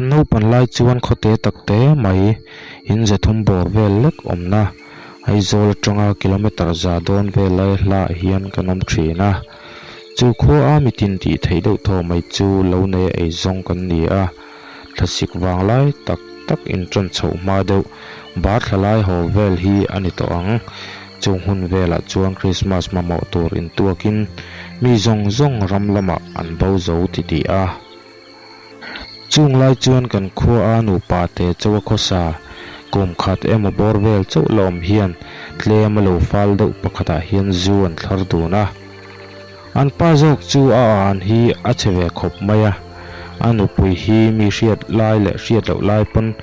Kan naupan lai chuan khawte tak te mai in 300 bawr vel lek awmna Aizawl atanga kilometre za dawn vel lai hlaah hian kan awm thin a. Chu khua a mitin tih theih deuh thaw mai chu lo nei a eizawng kan ni a. Thlasik vang lai tak tak inṭan chhoh hma deuh bar thla lai haw vel hi a ni tawh ang. Chung hun velah chuan Krismas mamawh tur intuakin mi zawng zawng ram lamah an bo zo titih a. Chung lai chuan kan khua a nupa te chaw a khawsa kum khat emaw bawr vel chauh la awm hian tlem a lo fal deuh pakhatah hian zu an thlar dun a. An pa zawk chu a an hi a chhe ve khawp mai a, a nupui hi mi hriat lai leh hriat loh lai pawn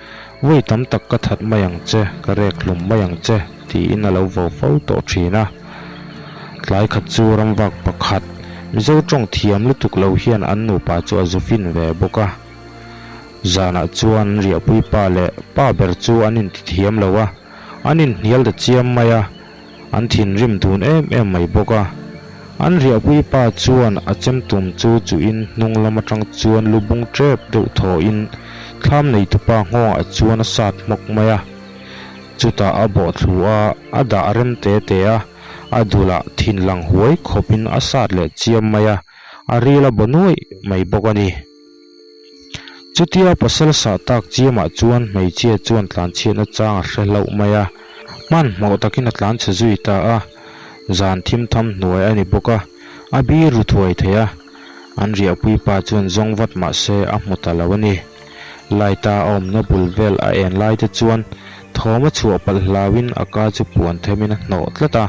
vawi tam tak ka that mai ang che, ka rek hlum mai ang che tiin a lo vo fo tawh thin a. Tlai khat chu ramvak pakhat Mizo tawng thiam lutuk lo hian an nupa chu a zu fin ve bawk a. Zanah chuan riahpui pa leh pa ber chu an intithiam lo a, an inhnial ta chiam mai a. An thinrim dun em em mai bawk a. An riahpui pa chuan a chem tum chu chuhin hnung lam atang chuan lu bung tep deuh thawhin thlam neitupa nghawngah chuan a sat hmawk mai a. Chutah a bawh thlu a, a dah rem te te a, a dulah thin lang huai khawpin a sat leh chiam mai a, a ril a baw nuaih mai bawk a ni. Chutia pasal sah tak chiamah chuan hmeichhia chuan tlanchhiatna chang a hre hlauh mai a, hmanhmawh takin a tlanchhe zui ta a, zan thim tham hnuai a ni bawk a, a bir ru thuai thei a, an riahpui pa chuan zawng vat mah se a hmu ta lo a ni. Light-a a awmna bul vel a en lai te chuan thawm a chhuah palh hlauhin a ka chu puan themin a hnawh tlat a,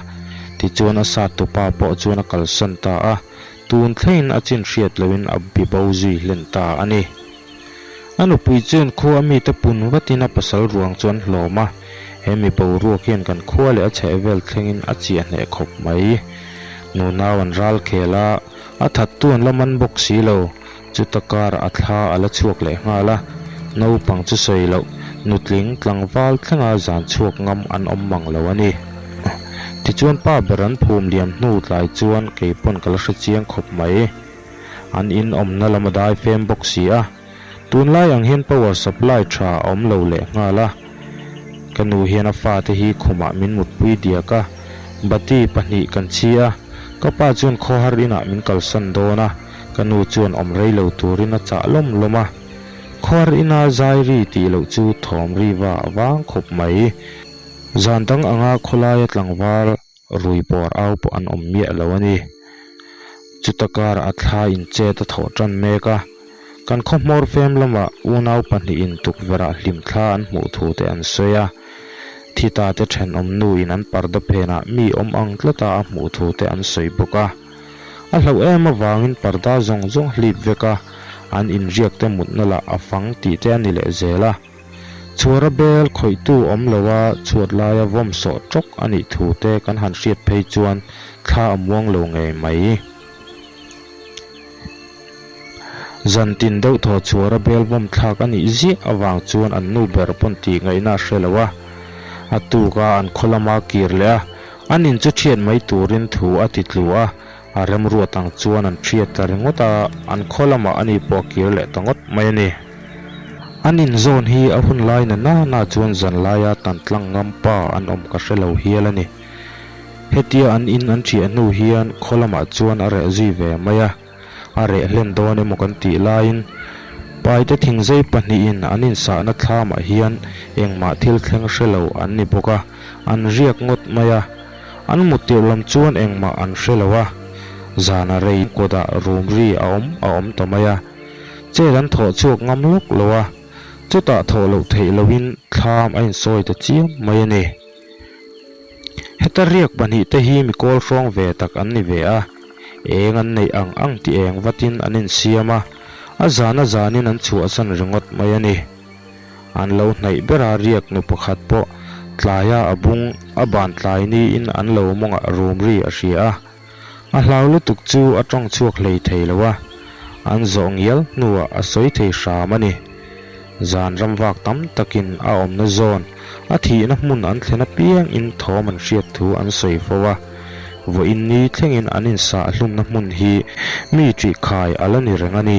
tichuan a sat tupa pawh chuan a kalsan ta a. Tun thlengin a chin hriat loin a bi bo zui hlen ta a ni. A nupui chuan khua a mite pun vatin a pasal ruang chu an hlawm a, he mi boruak hian kan khua leh a chhehvel thlengin a chiah hneh khawp mai. Nunau an ral khel a, a thattu an la man bawk si lo, chuta karah a thla a la chhuak leh nghal a, naupang chu sawi loh, nutling tlangval thlenga zan chhuak ngam an awm mang lo a ni. Tichuan pa ber an phum liam hnu tlai chuan kei pawn ka la hre chiang khawp mai. An in awmna lam a dai fem bawk si a, tunlai ang hian power supply tha a awm lo leh nghal a. Ka nu hian a fate hi khumah min mutpui diak a, bati pahnih kan chhi a, ka pa chuan khawhar inah min kalsan dawn a, Ka nu chuan awm rei lo turin a chah lawm lawm a, khuar ina zai ri tih loh chu thawm ri va a vang khawp mai. Zan dang anga khawlaia tlangval rui bawr au pawh an awm miah lo a ni. Chuta karah a thla in chet a thawh tan mek a, kan khaw hmawr fem lamah unau pahnihin tukverhah hlim thla an hmuh thu te an sawi a, thita te thenawm nu in an parda phenah mi awm ang tlata a hmuh thu te an sawi bawk a. A hlauh em avangin parda zawng zawng hlip vek a, an inriak te mutna lah a fang tih te a ni leh zel a. Chhuara bel khawihtu awm lo a chhuat laia vawm sawh tawk a nih thu te kan han hriat phei chuan thla a muang lo ngei mai. Zan tin deuh thaw chhuara bel vawm thlak a nih ziah avang chuan an nu ber pawn tih ngaihna a hre lo a. A tuk a an khaw lama kir leh a, An in chu thiat mai turin thu a ti tlu a, a remruat ang chuan an thiat ta ringawt a, an khaw lamah ani pawh a kir leh ta ngawt mai a ni. An in zawn hi a hun lai na na na chuan zan laia tan tlang ngam pa an awm ka hre lo hial a ni. Hetia an in an thiah hnu hian khaw lamah chuan a reh zui ve mai a. A reh hlen dawn emaw kan tih laiin Paite thingzei pahnihin an insahna thlamah hian engmah thil thleng hre lo an ni bawk a, an riak ngawt mai a. An mut tirh lam chuan engmah an hre lo a, zana rei kawtah rum ri a awm a awm ta mai a. Chet an thawh chhuak ngam lawk lo a, chutah thawh loh theih lohin thlam a insawi ta chiam mai a ni. Heta riak pahnihte hi mi kawl hrawng ve tak an ni ve a, eng an neih ang ang ti eng vatin an insiam a, a zan a zanin an chhuahsan ringawt mai a ni. An lo hnaih bera riak nu pakhat pawh tlaia a bung a ban tlai niin an lo mawngah rum ri a hria a, a hlau lutuk chu a tawng chhuak hlei thei lo a, an zawh ngial hnuah a sawi thei hram a ni. Zan ram vak tam takin a awmna zawn, a thihna hmun an thlen apiangin thawm an hriat thu an sawi fo a. Vawiin ni thlengin an insah hlumna hmun hi mi ṭihkhai a la ni reng a ni.